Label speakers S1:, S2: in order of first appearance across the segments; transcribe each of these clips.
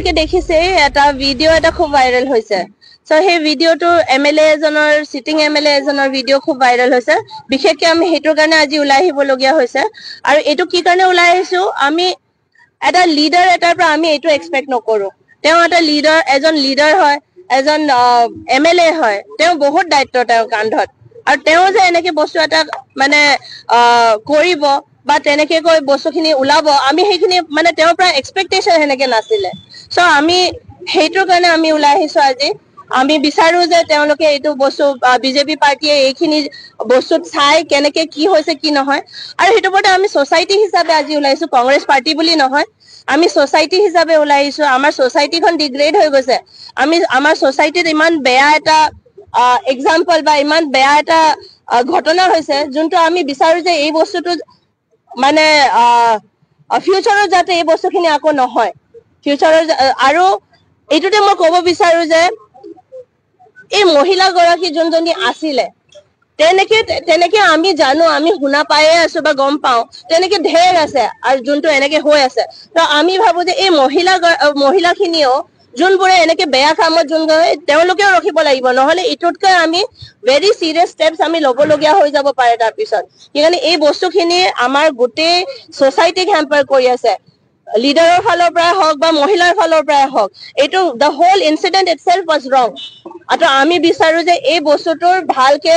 S1: আপোনালোকে দেখিছে, এটা ভিডিঅ' এটা খুব ভাইৰেল হৈছে। চ' সেই ভিডিঅ'টো এমএলএ এজনৰ, চিটিং এমএলএ এজনৰ ভিডিঅ' খুব ভাইৰেল হৈছে। বিশেষকে আমি সেইটোৰ কাৰণে আজি ওলাই আহিবলগীয়া হৈছে। আৰু এইটো কি কাৰণে ওলাই আহিছো, আমি এটা লিডাৰ এটাৰ পৰা আমি এইটো এক্সপেক্ট নকৰো। তেওঁ এটা লিডাৰ, এজন লিডাৰ হয়, এজন এমএলএ হয়, তেওঁ বহুত দায়িত্ব তেওঁৰ কান্ধত। আৰু তেওঁ যে এনেকে বস্তু এটা মানে কৰিব বা তেনেকে কৈ বস্তুখিনি ওলাব, আমি সেইখিনি মানে তেওঁৰ পৰা এক্সপেক্টেশ্যন সেনেকে নাছিলে। চ' আমি সেইটোৰ কাৰণে আমি ওলাই আহিছো আজি। আমি বিচাৰো যে তেওঁলোকে এইটো বস্তু, বিজেপি পাৰ্টীয়ে এইখিনি বস্তুত চাই কেনেকে কি হৈছে কি নহয়। আৰু সেইটো ওপৰতে আমি ছচাইটি হিচাপে আজি ওলাইছো, কংগ্ৰেছ পাৰ্টি বুলি নহয়, আমি ছচাইটি হিচাপে ওলাই আহিছো। আমাৰ ছচাইটিখন ডিগ্ৰেড হৈ গৈছে। আমি আমাৰ ছচাইটিত ইমান বেয়া এটা এক্সাম্পল বা ইমান বেয়া এটা ঘটনা হৈছে, যোনটো আমি বিচাৰো যে এই বস্তুটো মানে ফিউচাৰত যাতে এই বস্তুখিনি আকৌ নহয় ফিউচাৰৰ। আৰু এইটোতে মই ক'ব বিচাৰো যে এই মহিলাগৰাকী যোনজনী আছিলে, তেনেকে তেনেকে আমি জানো, আমি শুনা পায়ে আছো বা গম পাওঁ, তেনেকে ঢেৰ আছে আৰু যোনটো এনেকে হৈ আছে। তো আমি ভাবো যে এই মহিলাখিনিও যোনবোৰে এনেকে বেয়া কামত যোন, তেওঁলোকেও ৰখিব লাগিব, নহলে এইটোতকৈ আমি ভেৰি চিৰিয়াছ ষ্টেপছ আমি ল'বলগীয়া হৈ যাব পাৰে তাৰপিছত। সেইকাৰণে এই বস্তুখিনি আমাৰ গোটেই ছচাইটিক হেম্পাৰ কৰি আছে, লিডাৰৰ ফালৰ পৰাই হওক বা মহিলাৰ ফালৰ পৰাই হওক। এইটো the whole incident itself was wrong. আৰু আমি বিচাৰো যে এই বস্তুটোৰ ভালকে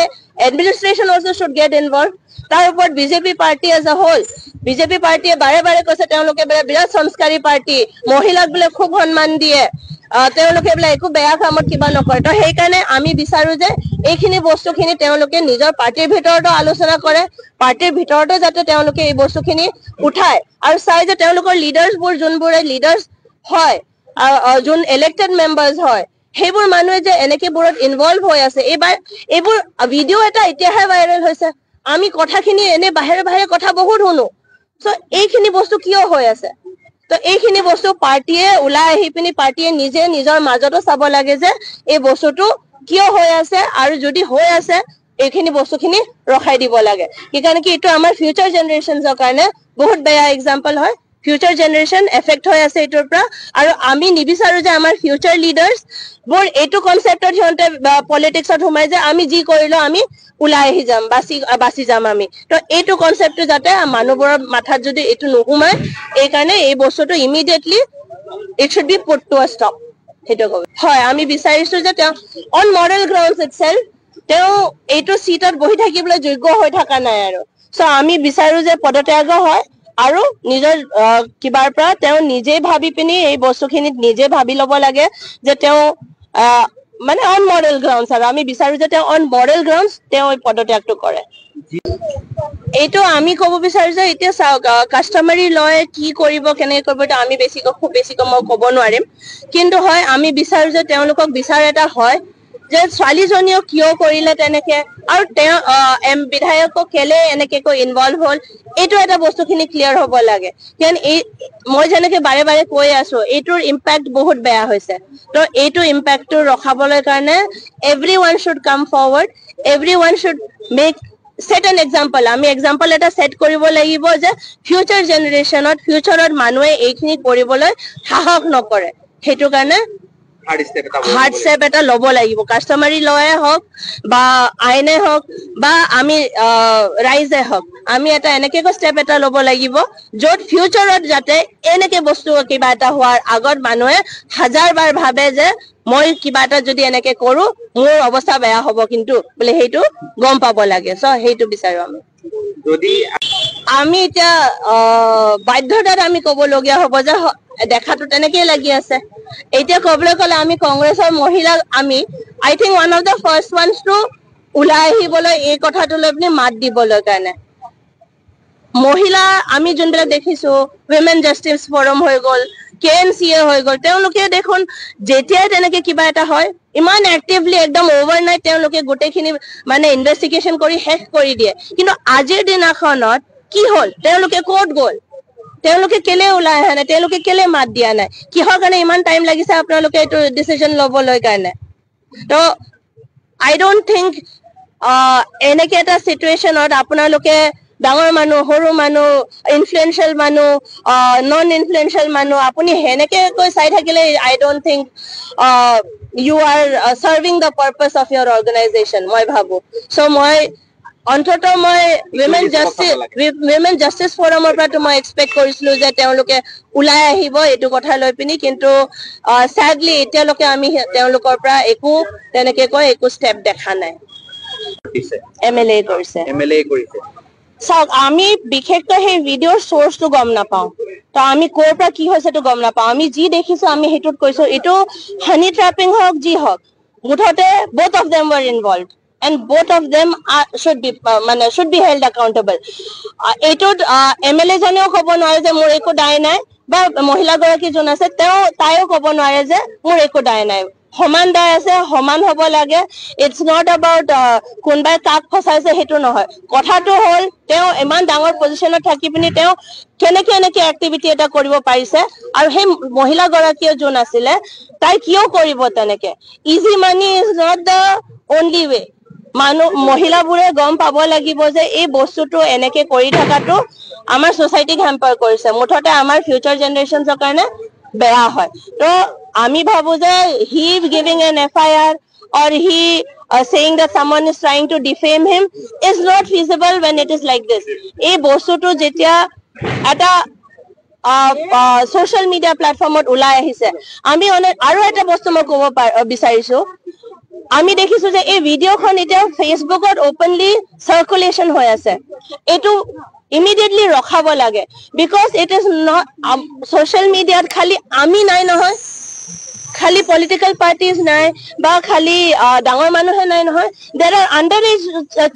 S1: administration also should get involve. তাৰ ওপৰত BJP party as a whole, BJP পাৰ্টীয়ে বাৰে বাৰে কৈছে তেওঁলোকে বোলে বিৰাট সংস্কাৰী পাৰ্টি, মহিলাক বোলে খুব সন্মান দিয়ে, তেওঁলোকে বোলে একো বেয়া কামত কিবা নকৰে। তো সেইকাৰণে আমি বিচাৰো যে এইখিনি বস্তুখিনি তেওঁলোকে নিজৰ পাৰ্টীৰ ভিতৰতো আলোচনা কৰে, পাৰ্টীৰ ভিতৰতো যাতে তেওঁলোকে এই বস্তুখিনি উঠায় আৰু চাই যে তেওঁলোকৰ লিডাৰ্ছবোৰ যোনবোৰে লিডাৰ্ছ হয়, যোন ইলেক্টেড মেম্বাৰ্ছ হয়, সেইবোৰ মানুহে যে এনেকেবোৰত ইনভলভ হৈ আছে। এইবাৰ এইবোৰ ভিডিঅ' এটা এতিয়াহে ভাইৰেল হৈছে, আমি কথাখিনি এনে বাহিৰে বাহিৰে কথা বহুত শুনো। চ' এইখিনি বস্তু কিয় হৈ আছে? তো এইখিনি বস্তু পাৰ্টীয়ে ওলাই আহি পিনি পাৰ্টীয়ে নিজে নিজৰ মাজতো চাব লাগে যে এই বস্তুটো কিয় হৈ আছে, আৰু যদি হৈ আছে এইখিনি বস্তুখিনি ৰখাই দিব লাগে। সেইকাৰণে কি এইটো আমাৰ ফিউচাৰ জেনেৰেশ্যনছৰ কাৰণে বহুত বেয়া এক্সাম্পল হয়। ফিউচাৰ জেনেৰেশ্যন এফেক্ট হৈ আছে এইটোৰ পৰা। আৰু আমি নিবিচাৰো যে আমাৰ ফিউচাৰ লিডাৰ্ছ বোৰ এইটো কনচেপ্টত সিহঁতে পলিটিক্সত সোমাই যে আমি যি কৰিলো আমি ওলাই আহি যাম, বাচি বাচি যাম আমি। তো এইটো কনচেপ্টটো যাতে মানুহবোৰৰ মাথাত যদি এইটো নোসোমায়, এইকাৰণে এই বস্তুটো immediately it should be put to a stop. সেইটো ক'ব হয়, আমি বিচাৰিছো যে তেওঁ অন মৰেল গ্ৰাউণ্ডছ ইটছেল্ফ তেওঁ এইটো চিটত বহি থাকিবলৈ যোগ্য হৈ থকা নাই। আৰু চ' আমি বিচাৰো যে পদত্যাগ হয় আৰু নিজৰ কিবাৰ পৰা তেওঁ নিজে ভাবি পিনি এই বস্তুখিনিত নিজে ভাবি ল'ব লাগে যে তেওঁ মানে অন মৰেল গ্ৰাউণ্ডছ, আৰু আমি বিচাৰো যে তেওঁ অন মৰেল গ্ৰাউণ্ডছ তেওঁ এই পদত্যাগটো কৰে। এইটো আমি ক'ব বিচাৰো যে এতিয়া চাওক, কাষ্টমাৰী লয় কি কৰিব কেনেকে কৰিব এইটো আমি বেছিকৈ খুব বেছিকৈ মই ক'ব নোৱাৰিম, কিন্তু হয় আমি বিচাৰো যে তেওঁলোকক বিচাৰ এটা হয় যে ছোৱালীজনীও কিয় কৰিলে তেনেকে, আৰু তেওঁ বিধায়কক কেলে এনেকে কৈ ইনভলভ হ'ল, এইটো এটা বস্তুখিনি ক্লিয়াৰ হ'ব লাগে। কাৰণ এই মই যেনেকে বাৰে বাৰে কৈ আছো, এইটোৰ ইম্পেক্ট বহুত বেয়া হৈছে। তো এইটো ইম্পেক্টটো ৰখাবলৈ কাৰণে everyone should come forward, everyone should make set an example. আমি এক্সাম্পল এটা ছেট কৰিব লাগিব যে ফিউচাৰ জেনেৰেশ্যনত ফিউচাৰত মানুহে এইখিনি কৰিবলৈ সাহস নকৰে, সেইটো কাৰণে হাৰ্ড ষ্টেপ এটা ল'ব লাগিব। কাষ্টমাৰী লয়ে হওক বা আইনে হওক বা আমি ৰাইজে হওক, আমি এটা এনেকে ষ্টেপ এটা ল'ব লাগিব য'ত ফিউচাৰত যাতে এনেকে বস্তু কিবা এটা হোৱাৰ আগত মানুহে হাজাৰ বাৰ ভাবে যে মই কিবা এটা যদি এনেকে কৰো মোৰ অৱস্থা বেয়া হ'ব কিন্তু বোলে, সেইটো গম পাব লাগে। চ' সেইটো বিচাৰো আমি।
S2: যদি
S1: আমি এতিয়া বাধ্যতাত আমি ক'বলগীয়া হ'ব যে দেখাটো তেনেকেই লাগি আছে। এতিয়া ক'বলৈ গ'লে আমি কংগ্ৰেছৰ মহিলা, আমি I think one of the first ones to ওলাই আহিবলৈ এই কথাটো লৈ পিনি মাত দিবলৈ কাৰণে। মহিলা আমি যোনবিলাক দেখিছো, উইমেন জাষ্টিচ ফৰাম হৈ গ'ল, কে এন চি এ হৈ গ'ল, তেওঁলোকে দেখোন যেতিয়াই তেনেকে কিবা এটা হয় ইমান এক্টিভলি একদম অভাৰনাইট তেওঁলোকে গোটেইখিনি মানে ইনভেষ্টিগেশ্যন কৰি শেষ কৰি দিয়ে। কিন্তু আজিৰ দিনাখনত কি হ'ল, তেওঁলোকে ক'ত গ'ল, তেওঁলোকে কেলে ওলাই অহা নাই, তেওঁলোকে কেলে মাত দিয়া নাই, কিহৰ কাৰণে ইমান টাইম লাগিছে আপোনালোকে এইটো ডিচিশ্যন ল'বলৈ কাৰণে? তো আই don't think এনেকে এটা চিটুৱেশ্যনত আপোনালোকে ডাঙৰ মানুহ, সৰু মানুহ, ইনফ্লুৱেঞ্চিয়েল মানুহ, নন ইনফ্লুৱেঞ্চিয়েল মানুহ, আপুনি সেনেকে কৈ চাই থাকিলে I don't think you are serving the purpose of your organization, মই ভাবো। চ' মই অন্তত মই উইমেন জাষ্টিচ ফৰামৰ পৰাতো মই এক্সপেক্ট কৰিছিলো যে তেওঁলোকে ওলাই আহিব এইটো কথা লৈ পিনি, কিন্তু চেডলি এতিয়ালৈকে আমি তেওঁলোকৰ পৰা একো তেনেকে কৈ একো ষ্টেপ দেখা নাই।
S2: দিছে।
S1: এম এল এ কৰিছে।
S2: এম এল এ কৰিছে।
S1: চাওক, আমি বিশেষকৈ সেই ভিডিঅ'ৰ চ'ৰ্চটো গম নাপাওঁ। তো আমি ক'ৰ পৰা কি হৈছে সেইটো গম নাপাওঁ। আমি যি দেখিছো আমি সেইটোত কৈছো। এইটো হানি ট্ৰেপিং হওক, যি হওক, মুঠতে both of them were involved and both of them should be মানে should be held accountable. এইটোত এম এল এ জনেও ক'ব নোৱাৰে যে মোৰ একো দায় নাই বা মহিলাগৰাকী যোন আছে তেওঁ তাইও ক'ব নোৱাৰে যে মোৰ একো দায় নাই। সমান দায় আছে, সমান হ'ব লাগে। It's not about কোনোবাই কাক ফচাইছে, সেইটো নহয়। কথাটো হ'ল তেওঁ ইমান ডাঙৰ পজিশ্যনত থাকি পিনি তেওঁ কেনেকে এনেকে এক্টিভিটি এটা কৰিব পাৰিছে আৰু সেই মহিলাগৰাকীয়ে যোন আছিলে তাই কিয় কৰিব তেনেকে? Easy money is not the only way. মানুহ মহিলাবোৰে গম পাব লাগিব যে এই বস্তুটো এনেকে কৰি থকাটো আমাৰ ছচাইটিক হেম্পাৰ কৰিছে, মুঠতে আমাৰ ফিউচাৰ জেনেৰেশ্যনছৰ কাৰণে বেয়া হয়। তো আমি ভাবো যে he giving an FIR or he saying that someone is trying to defame him is not feasible when it is like this. এই বস্তুটো যেতিয়া এটা ছচিয়েল মিডিয়া প্লেটফৰ্মত ওলাই আহিছে, আমি আৰু এটা বস্তু মই ক'ব বিচাৰিছো। আমি দেখিছো যে এই ভিডিঅ'খন এতিয়া ফেচবুকত অপেনলি চাৰ্কুলেশ্যন হৈ আছে। এইটো ইমিডিয়েটলি ৰখাব লাগে because it is not social মিডিয়াত খালি আমি নাই নহয়, খালি পলিটিকেল পাৰ্টিজ নাই বা খালি ডাঙৰ মানুহে নাই নহয়, there are under age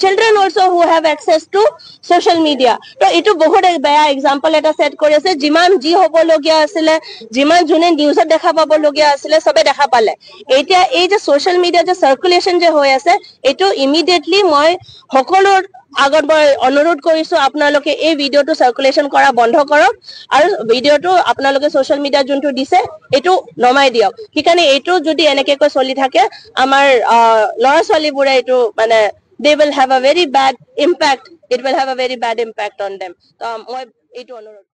S1: children also who have access to social media. তো এইটো বহুত বেয়া এক্সাম্পল এটা ছেট কৰি আছে। যিমান যি হ'বলগীয়া আছিলে, যিমান যোনে নিউজত দেখা পাবলগীয়া আছিলে, চবে দেখা পালে। এতিয়া এই যে ছচিয়েল মিডিয়া যে চাৰ্কুলেশ্যন যে হৈ আছে, এইটো ইমিডিয়েটলি মই সকলোৰ আগত মই অনুৰোধ কৰিছো, আপোনালোকে এই ভিডিঅ'টো চাৰ্কুলেশ্যন কৰা বন্ধ কৰক আৰু ভিডিঅ'টো আপোনালোকে ছচিয়েল মিডিয়াত যোনটো দিছে এইটো নমাই দিয়ক। সেইকাৰণে এইটো যদি এনেকেকৈ চলি থাকে, আমাৰ ল'ৰা ছোৱালীবোৰে এইটো মানে they will have a very bad impact, it will have a very bad impact on them. তো মই এইটো অনুৰোধ